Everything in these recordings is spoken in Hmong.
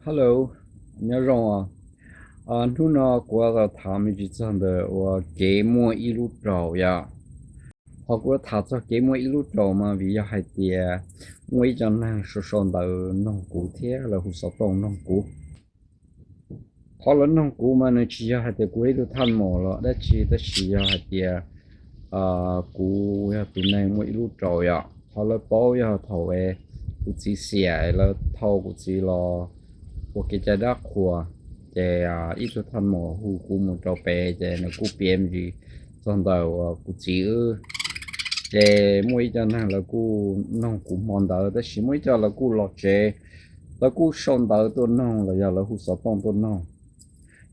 Hello, nyob zoo. Hnub no kuv tham me ntsis txog ntawm uas kev muaj ib lub raum yom. Qhov kuv tham txog kev muaj ib lub raum mas vim yog hais tias muaj ib co neeg sau sau ntawv noog kuv thiab lawv hu xov tooj noog kuv. Qhov lawv noog kuv mas nws tsis yog hais tias kuv ib tug thaj maum los dab tsi, tab sis yog hais tias kuv yog tus neeg muaj ib lub raum yom. Qhov lawv paub yog thaum kuv txiv xiam lawv thauj kuv txiv los ua kev cai dab qhuas, ces ib tug thaj maum hu kuv mus rau pem, ces nws kuj piav me ntsis txog ntawm uas kuv txiv wb. Ces muaj ib co neeg lawv kuj noog kuv hmo ntawd, tab sis muaj ib co lawv kuj los tsev, lawv kuj sau ntawv tuaj noog los yog lawv hu xov tooj tuaj noog.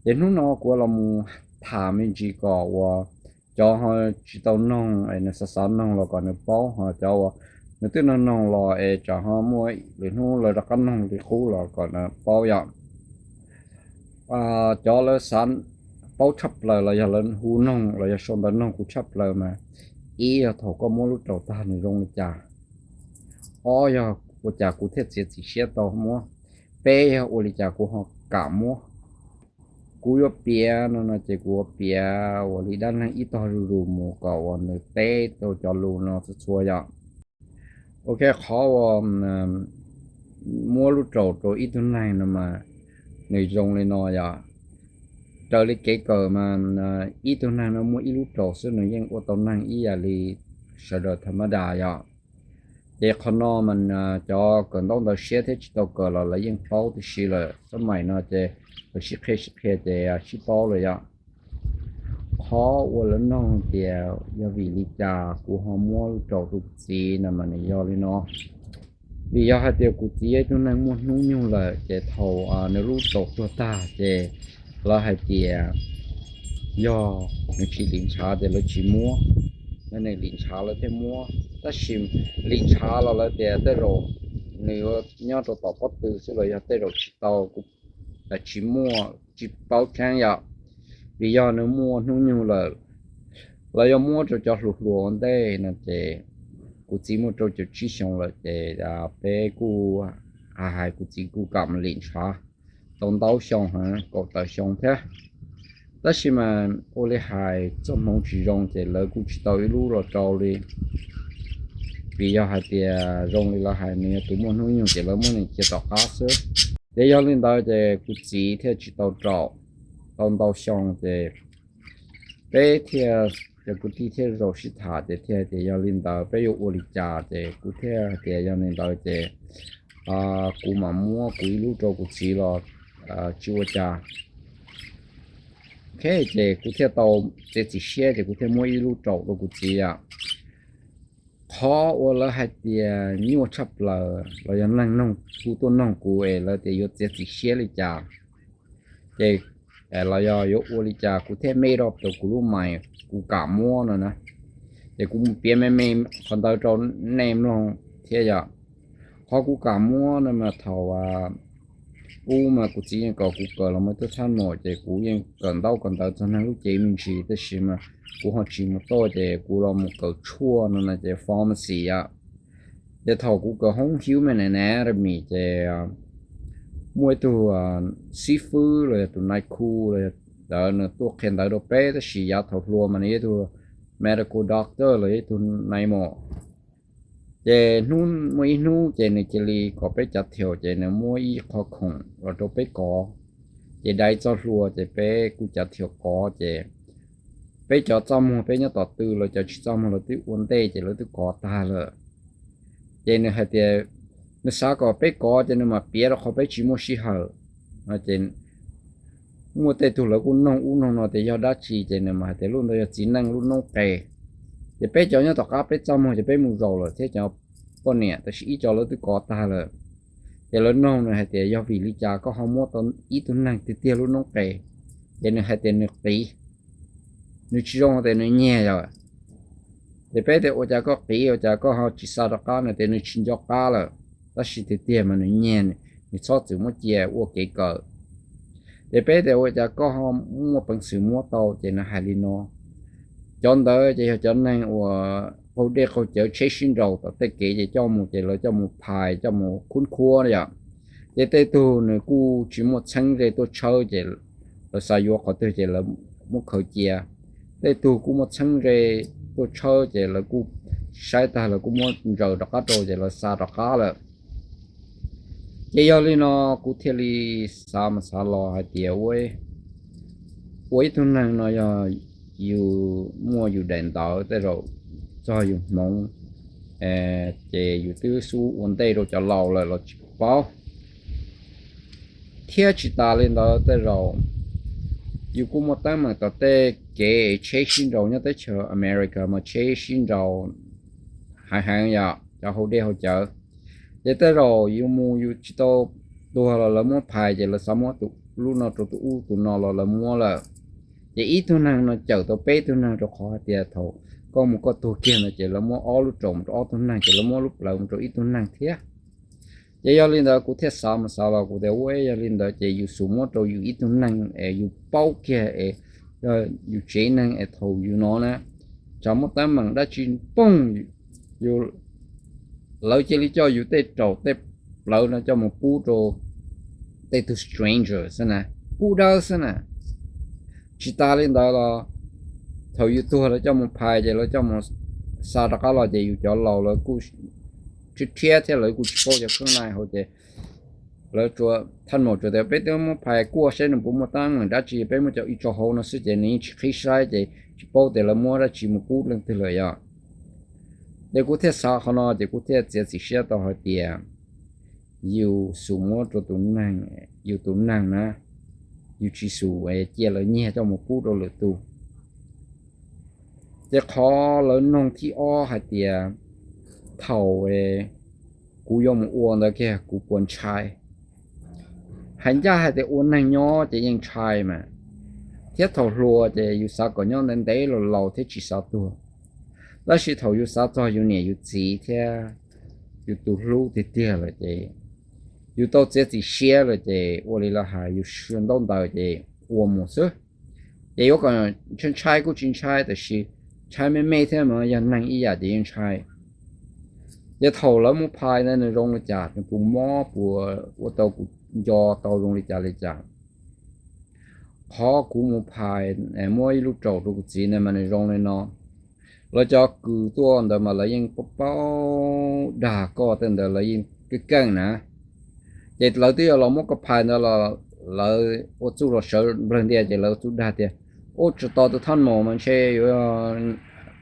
Ces hnub no kuv los mus tham me ntsis kom uas cov ho tsis tau noog es nws xav xav noog los kom nws paub, ho cov uas nws twb noog noog los es tsam ho muaj lwm hnub lawv rov qab noog li qub los kom nws paub yom. Cov lawv xav paub tshaj plaws los yog lawv hu noog los yog sau ntawv noog kuv tshaj plaws mas, ib yog thaum koj muab lub raum tag nws zoo li cas, ob yog ua cas kuv thiaj txiav txim siab tau muab, peb yog ua li cas kuv ho kam muab. Kuv yuav piav no no ces kuv yuav piav ua li dab neeg ib tog zuj zus mus kom uas nws teb tau cov lus no txhua txhua yom. Ok, qhov uas muab lub raum rau ib tug neeg no mas nws zoo li no yom. Raws li kev kawm mas ib tug neeg no muaj ib lub raum xwb nws yeej ua tau neeg ib yam li sawv daws tham ma das yom. Ces qhov no mas cov kawm ntaub ntawv siab thiab tsis tau kawm los lawv yeej paub tib si lawm, xab maim no ces lawv sib qhia sib qhia ces sib paub lawm yom. Qhov uas lawv noog tias yog vim li cas kuv ho muab lub raum rau kuv txiv no mas nws yog li no. Vim yog hais tias kuv txiv yog ib tug neeg muaj hnub nyoog lawm, ces thaum nws lub raum tuag tag ces lawv hais tias yog nws tsis lim ntshav ces lawv tsis muab, yog nws lim ntshav lawv thiaj muab. Tab sis lim ntshav los lawv tias tej zaum nws nyob rau tom pob tw xwb los yog tej zaum tsis tau, kuv tsis muaj tsis paub tseeb yom. Vim yog nws muaj hnub nyoog lawm, lawv yuav muab rau cov hluas hluas ua ntej no ces kuv txiv muaj rau caum tsib xyoo lawm ces peb kuj hais hais kuv txiv kuj kam mus lim ntshav tau ntau xyoo heev, kaum tawm xyoo thiab. Tab sis mas ua li hais txoj hmoov tsis zoo ces lawv kuj tsis tau ib lub los rau li. Vim yog hais tias zoo li lawv hais nws yog tus muaj hnub nyoog ces lawv muab nws cia tom qab xwb. Ces yog li ntawd ces kuv txiv thiaj tsis tau raum tau ntau xyoo ces peb thiaj, cov kwv tij thiaj zaum sib tham ces thiaj tias yog li ntawd peb yuav ua li cas, ces kuv thiaj hais tias yog li ntawd ces kuv mam muab kuv ib lub rau kuv txiv los tsis ua cas. Ok, ces kuv thiaj tau txiav txim siab ces kuv thiaj muab ib lub raum rau kuv txiv yom. Qhov uas lawv hais tias nyuaj tshaj plaws los yog neeg noog kuv tuaj noog kuv es lawv tias yuav txiav txim siab li cas, ces los yog yuav ua li cas kuv thiaj made up tau kuv lub mind kuv kam muab no na. Ces kuv mus piav me me qhov ntawd rau nej mloog thiab yom. Qhov kuv kam muab no mas thaum ub mas kuv txiv yeej kom kuv kawm los mus tub thab maum ces kuv yeej kawm ntaub kawm ntawv txog neeg lub cev me ntsis, tab sis mas kuv ho tsis mus toj ces kuv los mus kawm tshuaj no na ces pharmacy yom. Ces thaum kuv kawm hoob human anatomy ces muaj ib tug xib fwb los yog tus nai khu los yog ntawd nws tuaj qhia ntawv rau peb, tab sis yav thaum hluas mas nws yog ib tug medical doctor los yog ib tug nai maum. Ces hnub muaj ib hnub ces nws cia li kom peb cav thiaum ces nws muab ib qho khoom los rau peb kov. Ces dai txoj hlua ces peb kuj cav thiaum kov ces peb cov txaj muag peb nyob tom tw los cov tsis txaj muag lawv twb ua ntej ces lawv twb kov tag lawm. Ces nws hais tias nws xav kom peb kov ces nws mam piav rau qhov peb tsis muaj sij hawm. Ces muaj tej tug lawv kuj noog ub noog no tias yog dab tsi ces nws mam hais tias lub ntawd yog txiv neej lub noob qes. Ces peb cov nyob tom qab peb txaj muag ces peb mus zaum lawm thiab cov poj niam, tab sis ib co lawv twb kov tag lawm. Ces lawv noog nws hais tias yog vim li cas koj ho muab tau ib tug neeg tiag tiag lub noob qes. Ces nws hais tias nws qiv, nws tsis zoo tias nws nyiag yom. Ces peb tias ua cas koj qiv, ua cas koj ho tsis xa rov qab, nws tias nws tsis nco qab lawm, tab sis tiag tiag mas nws nyiag, nws txhob txwm muab cia ua kev kawm. Ces peb tias ua cas koj ho muaj peev xwm muab tau, ces nws hais li no. Cov ntawd ces yog cov neeg uas qaug dej qaug cawv tsheb sib nraus tom tej kev ces coj mus ces lawv coj mus phais coj mus khub khuab yom. Ces tej tug nws kuj tsis muaj txheeb ze tuaj tshawb ces lawv xav yuav qhov twg ces lawv muab khaws cia. Tej tug kuj muaj txheeb ze tuaj tshawb ces lawv kuj saib tag lawv kuj muab ntsaws rov qab rau ces lawv xa rov qab lawm. Ces yog li no kuv thiaj li xav mas xav los hais tias ua ib tug neeg no yog yus muaj yus daim ntawv tej zaum txog yus hmoov ces yus twb xub ua ntej rau cov laus lawm los tsis paub. Thiab tsis tas li ntawd tej zaum yus kuj muaj teeb meem tom tej kev tsheb sib nraus nyob teb chaws America mas tsheb sib nraus heev heev yom, cov hauv dej hauv cawv. Ces tej zaum yus mus yus tsis tau tuag los lawv muab phais ces lawv xav muab tus lub no rau tus ub tus no los lawv muab lawm. Ces ib tug neeg no cawm tau peb tug neeg rau qhov hais tias thaum koj mus koj tuag kiag no ces lawv muab ob lub raum mus rau ob tug neeg ces lawv muab lub plawv mus rau ib tug neeg thiab. Ces yog li ntawd kuv thiaj xav mas xav los kuv tias ua yog li ntawd ces yus xub muab rau yus ib tug neeg es yus paub kiag es yog yus tsev neeg es thaum yus no na, tsam muaj teeb meem dab tsi poog, yus, lawv cia li coj yus tej raum tej plawv no coj mus pub rau tej tug stranger xwb na, pub dawb xwb na. Tsis tas li ntawd los thaum yus tuag lawv coj mus phais ces lawv coj mus xa rov qab los ces yus cov laus lawv kuj rhiab rhiab thiab lawv kuj tsis paub cov kheej na hauv ces lawv tsuas thaj maum tsuas tias peb twb muab phais kuaj saib nws puas muaj teeb meem dab tsi, peb muab cov ib tso hauv no xwb ces nws yeej tsis qhib saib ces tsis paub tias lawv muab dab tsi mus pub leej twg lawm yom. Ces kuv thiaj xav qhov no ces kuv thiaj txiav txim siab tau hais tias yus xub muab rau tus neeg, yus tus neeg na, yus tsis xub cia lawv nyiag coj mus pub rau lwm tus. Ces qhov lawv noog thib ob hais tias thaum kuv yuav mus ua ntawd kiag kuv puas ntshai? Hais ncaj hais tias ua neeg nyob ces yeej ntshai mas, thiab thaum hluas ces yus xav kom nyob ntev ntev los laus thiab tsis xav tuag. Tab sis thaum yus xav txog yus niam yus txiv thiab yus tus hlub tiag tiag lawm ces yus tau txiav txim siab lawm ces ua li lawv hais yus sua ntaub ntawv ces ua mus xwb. Ces yuav kom ntshai ntshai kuj tsis ntshai tab sis ntshai me me thiab mas yog neeg ib yam ces yeej ntshai. Ces thaum lawv mus phais ntawd nws zoo li cas, nws puas mob puas ua tau kuv nco tau zoo li cas li cas? Qhov kuv mus phais muab ib lub raum rau kuv txiv ntawd mas nws zoo li no. Lawv cov kws tuaj ntawd mas lawv yeej paub dag koj tej ntawd lawv yeej keej keej na. Ces lawv twb yog los muab koj phais ntawd los lawv ua txuj los sawv nplawg ntia ces lawv ua txuj dag tias ua tsis tos tus thaj maum mas ntshe yuav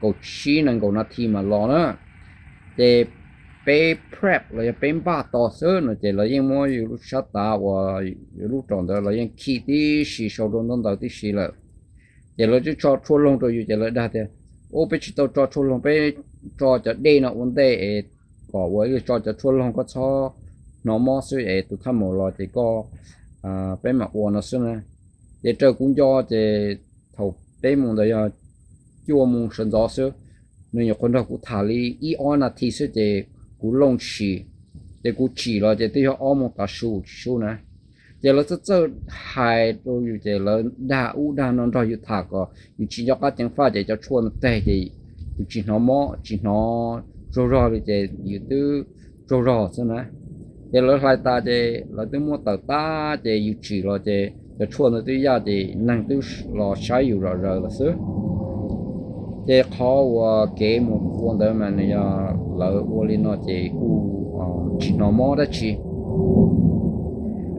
kaum tsib nees nkaum nas this mas los na. Ces peb prep los yog peb npaj tos xwb no ces lawv yeej muab yus lub sab tav uas yus lub raum ntawd los yeej khi tib si sau rau ntaub ntawv tib si lawm. Ces lawv twb tso tshuaj loog rau yus ces lawv dag tias ua peb tsis tau tso tshuaj loog, peb tso cov dej no ua ntej es kom ua ib tso cov tshuaj loog koj txhob hnov mob xwb es tus thaj maum los ces koj, peb mam ua no xwb na. Ces raws kuv nco ces thaum peb mus ntawd yog cuaj moo sawv ntxov xwb, nws nyuam qhuav nrog kuv tham li ib ob nas this xwb ces kuv looj tshis, ces kuv tsim los ces twb yog ob moo tav su tsis sub na. Ces lawv txawj txawj hais rau yus ces lawv dag ub dag no nrog yus tham kom yus tsis nco qab ceev faj ces cov tshuaj no teg ces yus tsis hnov mob tsis hnov tsaug zog li ces yus twb tsaug zog xwb na. Ces lawv hlais tas ces lawv twb muab tawm tag ces yus tsim los ces cov tshuaj ntawd twb yaj ces neeg twb los saib yus zom zaws los xwb. Ces qhov uas kev mus ua ntawd mas nws yog lawv ua li no ces kuj tsis hnov mob dab tsi.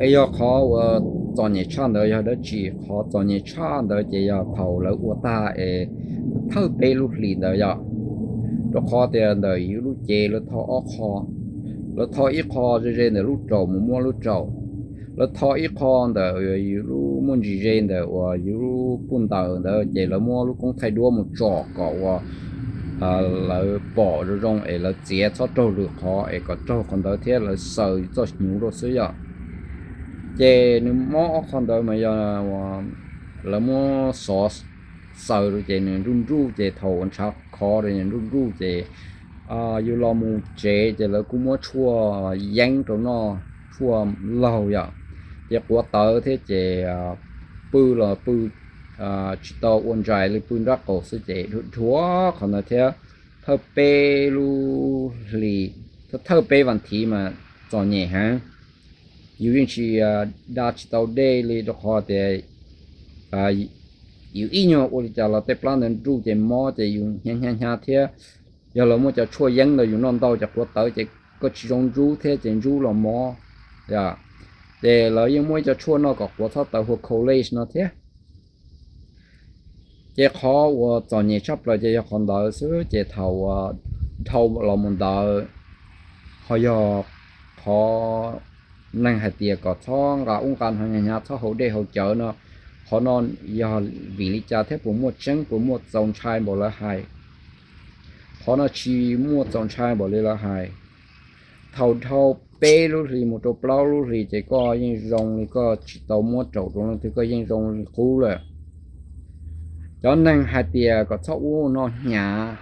Es yog qhov uas txom nyem tshaj ntawd yog dab tsi? Qhov txom nyem tshaj ntawd ces yog thaum lawv ua tag es thawj peb lub hlis ntawd yom, rau qhov tias ntawm yus lub cev lawv tho ob qho. Lawv tho ib qho ze ze ntawm lub raum mus muab lub raum, lawv tho ib qho ntawm yus lub muaj ntsis ze ntawm uas yus lub puj ntaws ntawd ces lawv muab lub koob thaij duab mus tsom kom uas lawv pom zoo zoo es lawv txiav txhob raug lwm qhov es kom raug qhov ntawd thiab lawv xaws txoj hnyuv rau xwb yom. Ces nws mob ob qho ntawd mas yog lawv muab xov xaws rau ces nws nruj nruj ces thaum ntshav khov rau nruj nruj ces yus los mus tsev ces lawv kuj muab tshuaj yeeb rau noj, tshuaj laug yom, ces quav tawv thiab ces pw los pw tsis tau ua ntsais li, pw nrab qaum xwb ces dhuav qhov ntawd thiab. Thawj peb lub hlis, thawj peb vas thiv mas txom nyem heev. yus yeej tsis da tsis tau dej li rau qhov tias yus ib nyuag ua li cas los tej plab ntawd nruj ces mob ces yus hnyav hnyav hnyav thiab. Yog lawv muaj cov tshuaj yeeb ntawd yus noj ntau ces quav tawv ces koj tsis zoo ntsub thiab ces ntsub los mob. Ces lawv yeej muaj ib co tshuaj noj kom quav txhob tawv hu ua Kool-Aid no thiab. Ces qhov uas txom nyem tshaj plaws ces yog qhov ntawd xwb. Ces thaum uas dhau los mus ntawd, ho yog qhov neeg hais tias kom txhob nqa ub nqa no hnyav hnyav, txhob haus dej haus cawv no, qhov no yog vim li cas thiab puas muaj tseeb, puas muaj txaus ntshai npaum lawv hais? Qhov no tsis muaj txaus ntshai npaum li lawv hais. Thaum dhau peb lub hlis mus rau plaub lub hlis ces koj yeej zoo li koj tsis tau muab raum rau leej twg, koj yeej zoo li qub lawm. Cov neeg hais tias kom txhob ua no hnyav,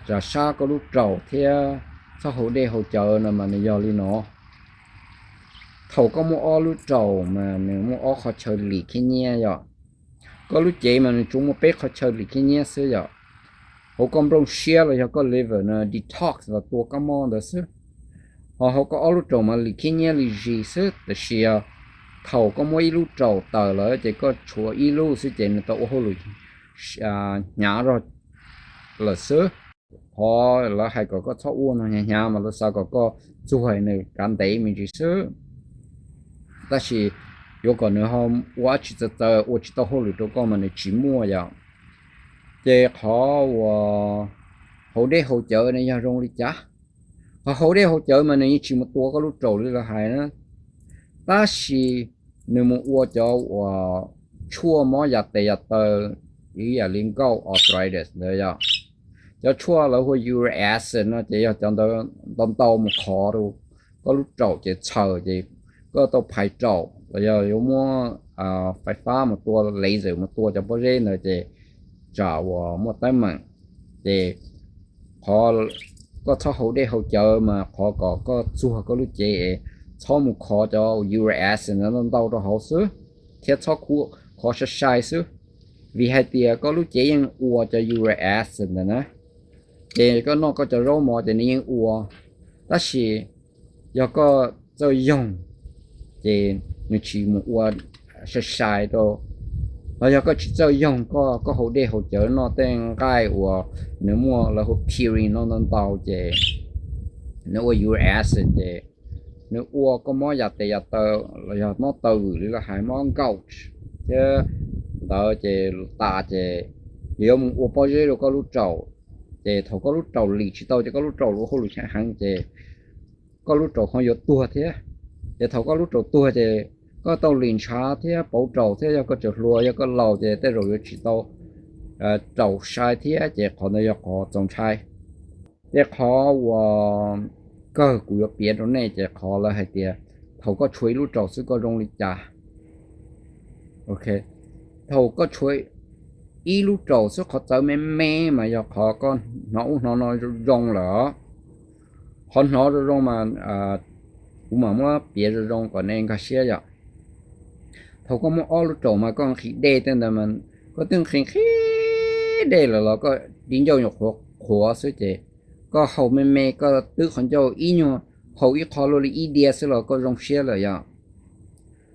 tsam sab koj lub raum thiab txhob haus dej haus cawv no mas nws yog li no. Thaum koj muaj ob lub raum mas nws muaj ob qhov chaw lim khib nyiab yom. Koj lub cev mas nws tsuas muaj peb qhov chaw lim khib nyiab xwb yom. Hauv koj nplooj siab los yog koj liver no detox los tua kab mob ntawd xwb. Ho hauv koj ob lub raum mas lim khib nyiab li zis xwb, tab sis thaum koj muab ib lub raum tawm lawm ces koj tshuav ib lub xwb ces nws tau ua hauj lwm hnyav zog lawm xwb. Qhov lawv hais kom koj txhob ua no hnyav hnyav mas lawv xav kom koj txuag nws kav ntev me ntsis xwb. Tab sis yuav kom nws ho ua dab tsi txawv txawv ua tsis tau hauj lwm rau koj mas nws tsis muaj yom. Ces qhov uas haus dej haus cawv ne yog zoo li cas? Qhov haus dej haus cawv mas nws yeej tsis mus tua koj lub raum li lawv hais na, tab sis nws mus ua cov uas tshuaj mob yam tes yam taw, ib yam li nkauj arthritis ntawd yom. Cov tshuaj lawv hu ua uric acid no ces yog cov ntawd ntau ntau mus khov rau koj lub raum ces txhaws ces koj tau phais raum los yog yuav muab fais fab mus tua, laser mus tua cov pob zeb ntawd ces tsam uas muaj teeb meem. Ces qhov koj txhob haus dej haus cawv mas qhov kom koj txuag koj lub cev es txhob mus khov cov uric acid ntawd ntau ntau rau hauv xwb, thiab txhob khov sai sai xwb. Vim hais tias koj lub cev yeej ua cov uric acid ntawd na, ces koj noj koj cov zaub mov ces nws yeej ua. Tab sis yog koj txawj yoog ces nws tsis mus ua sai sai rau. Los yog koj tsis txawj yoog, koj, koj haus dej haus cawv noj tej nqaij uas nws muaj lawv hu ua purine no ntau ntau ces nws ua uric acid ces nws ua koj mob yam tes yam taw los yog mob taw vwm li lawv hais mob gout thiab ntawd ces tas ces yuav mus ua pob zeb rau koj lub raum. Ces thaum koj lub raum lim tsis tau ces koj lub raum ua hauj lwm heev heev ces koj lub raum ho yuav tuag thiab. Ces thaum koj lub raum tuag ces koj tau lim ntshav thiab pauv raum thiab, yog koj tseem hluas, yog koj laus ces tej zaum yuav tsis tau raum sai thiab, ces qhov ntawd yog qhov txaus ntshai. Ces qhov uas kawg kuv yuav piav rau nej ces qhov lawv hais tias thaum koj tshuav ib lub raum xwb koj zoo li cas. Thaum koj tshuav ib lub raum xwb qhov txawv me me mas yog qhov koj hnov ub hnov no zoo lawm. Qhov hnov zoo zoo mas kuv mam muab piav zoo zoo kom nej nkag siab yom. Thaum koj muaj ob lub raum mas koj nqhis dej tej ntawd mas koj twb nqhis nqhis dej lawm los koj di ncauj nyuam qhuav qhuav xwb ces koj haus me me, koj twb qhov ncauj ib nyuag haus ib qho luaj li ib diav xwb los koj zoo siab lawm yom.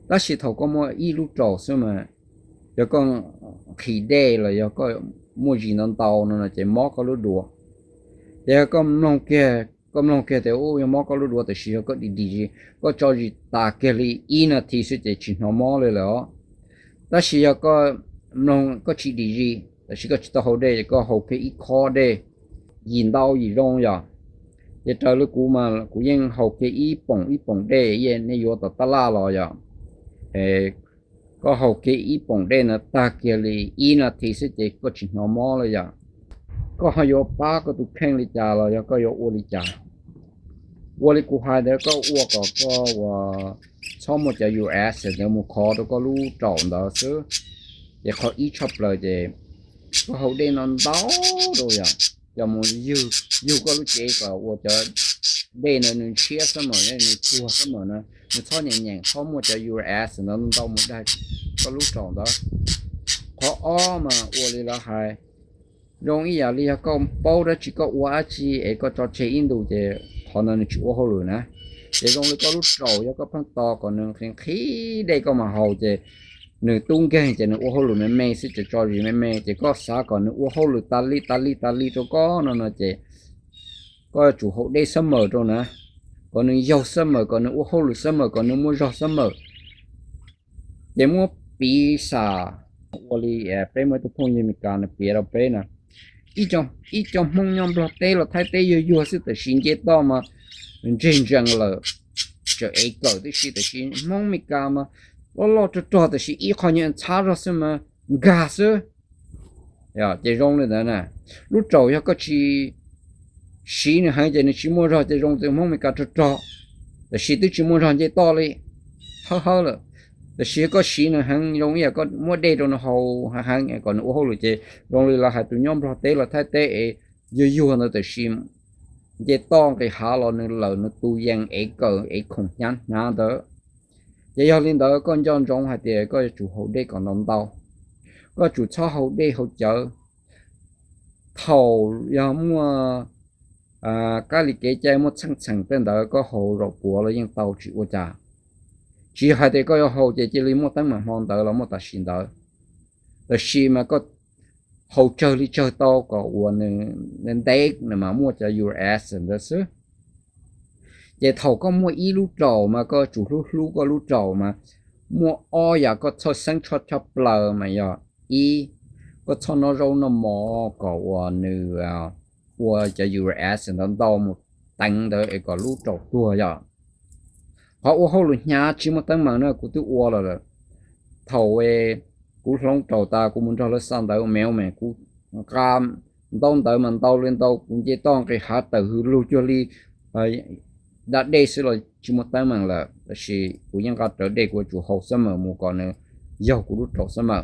Tab sis thaum koj muaj ib lub raum xwb mas yog koj nqhis dej los yog koj muaj zis ntau ntau no ces mob koj lub duav. Ces yog koj mloog kiag, koj mloog kiag tias u yog mob koj lub duav, tiam sis yog koj dim dim zis, koj tso zis tas kiag li ib nas this xwb ces tsis hnov mob li lawm os. Tab sis yog koj mloog koj tsis dim zis, tab sis koj tsis tau haus dej, koj haus kiag ib khob dej, yim ntau yim zoo yom. Ces raws li kuv mas kuv yeej haus kiag ib poom ib poom dej, nej yuav tom tab laj los yom. Koj haus kiag ib poom dej ntawd tag kiag li ib nas this xwb ces koj tsis hnov mob li yom. Koj ho yuav pab koj tus kheej li cas los yog koj yuav ua li cas? Ua li kuv hais ntawd, koj ua kom koj uas txhob muaj cov uric acid ntawd mus khov rau koj lub raum ntawd xwb. Ces qhov ib tshaj plaws ces koj haus dej no ntau rau yom, coj mus yug, yug koj lub cev kom ua cov dej ntawd nws ntshiab xab mawm, nws tuag xab mawm na, nws txhob nyeem nyeem, txhob muaj cov uric acid ntawd ntau mus daig koj lub raum ntawd. Qhov ob mas ua li lawv hais, zoo ib yam li yog koj paub dab tsi koj ua dab tsi es koj tso tseg ib ntus ces qhov ntawd nws tsis ua hauj lwm na. Ces zoo li koj lub raum yog koj pheej tos kom nws nqhis nqhis dej koj mam haus ces nws tub nkeeg ces nws ua hauj lwm me me xwb, tso zis me me ces koj xav kom nws ua hauj lwm tas li tas li tas li rau koj no no ces koj yuav tsum haus dej summer rau na, kom nws yaug summer, kom nws ua hauj lwm summer, kom nws muaj zog summer. Ces muab piv xam ua li peb muaj ib tug phooj ywg Meskas nws piav rau peb na, ib co Hmoob nyob Nplog teb los Thaib teb yuag yuag xwb tiam sis nce toj mas ntseg ntsees lawm, tseem ev kawm tib si tiam sis Hmoob Meskas mas loj loj rog rog tiam sis ib qho nyuag ntxhab zog xwb mas nkag xwb. Ces zoo li ntawd na, lub raum yog koj tsis siv nws heev ces nws tsis muaj zog ces zoo li Hmoob Meskas rog rog, tiam sis twb tsis muaj zog nce toj li, hawb hawb lawm. Tiam sis koj siv nws heev zoo ib yam koj muab dej rau nws haus heev heev kom nws ua hauj lwm ces zoo li lawv hais tus nyob Nplog teb los Thaib teb es yuag yuag ntawd tiam sis nce toj nqis hav los nws lawm nws tu yees ev kawm ev khoom hnyav hnyav ntawd. Ces yog li ntawd koj nco ntsoov hais tias koj yuav tsum haus dej kom ntau ntau, koj tsum txhob haus dej haus cawv. Thaum yog muaj kab li kev cai muaj txheej txheem tej ntawd koj haus zaum puav los yeej tau tsis ua cas. Tsis yog hais tias koj yuav haus ces cia li muaj teeb meem hmo ntawd los muaj tam sim ntawd, tab sis mas koj haus tsawg li tsawg tau kom uas nws ntev nws mas muaj cov uric acid ntawd xwb. Ces thaum koj muaj ib lub raum mas koj tsum hlub hlub koj lub raum mas muaj ob yam koj txhawj xeeb tshaj plaws mas yog ib, koj txhob noj zaub noj mov kom uas nws ua cov uric acid ntawd ntau mus teev ntawd es kom lub raum tuag yom. Qhov ua hauj lwm hnyav tsis muaj teeb meem na kuv twb ua lawm. Thaum kuv hloov raum tas kuv mus nrog lawv xa ntawv me me kuv nqa ntaub ntawv mas ntau li ntau kuv nce toj nqis hav tawm hws lug cuag li da dej xwb los tsis muaj teeb meem lawm tab sis kuv yeej nqa rawv dej kuv yuav tsum haus summer mus kom nws yaug kuv lub raum summer.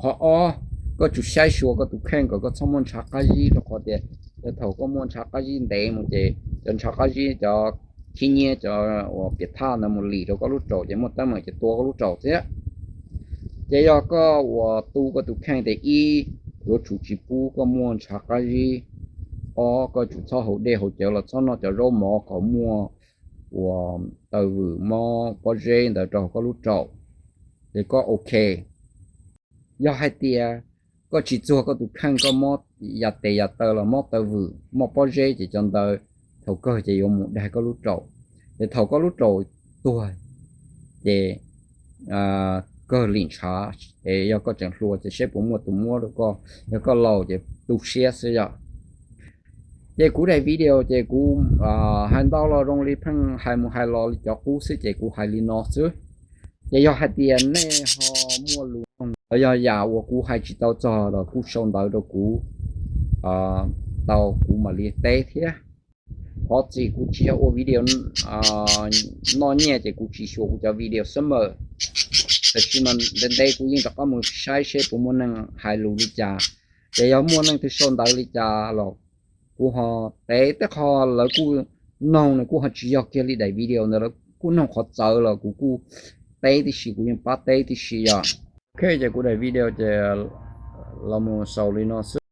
Qhov ob, koj tsum saib xyuas koj tus kheej kom koj txhob muaj ntshav qab zib rau qhov tias thaum koj muaj ntshav qab zib ntev mus ces cov ntshav qab zib cov khib nyiab cov uas piam thaj ntawd mus lim rau koj lub raum ces muaj teeb meem ces tua koj lub raum thiab. Ces yog koj uas tu koj tus kheej tias ib, yuav tsum tsis pub koj muaj ntshav qab zib. Ob, koj tsum txhob haus dej haus cawv los txhob noj cov zaub mov kom muaj uas taw vwm mob pob zeb ntawd rau koj lub raum, ces koj ok. Yog hais tias koj tsis txuag koj tus kheej koj mob yam tes yam taw los mob taw vwm mob pob zeb ces cov ntawd thaum kawg ces yuav mus daig koj lub raum. Ces thaum koj lub raum tuag ces kawg lim ntshav, es yog koj tseem hluas ces seb puas muaj tus muab rau koj, yog koj laus ces tu siab xwb yom. Ces kuv daim video ces kuv hais ntau los zoo li pheej hais mus hais los li cov qub xwb ces kuv hais li no xwb. Ces yog hais tias nej ho muaj lus nug los yog yam uas kuv hais tsis tau txog los kuj sau ntawv rau kuv tau kuv mam li teb thiab. Qhov txim kuv tsis yog ua video noj nyiaj ces kuv tsis xyuas kuv cov video summer. Tab sis mas ntev ntev kuv yeej rov qab mus saib seb puas muaj neeg hais lus li cas. Ces yog muaj neeg twg sau ntawv li cas los kuv ho teb, tej qho lawv kuj noog nws kuj ho tsis yog kiag li daim video ntawd, lawv kuj noog qhov txawv los kuv kuj teb tib si, kuv yeej pab teb tib si yom. Ok, ces kuv daim video ces los mus xaus li no xwb.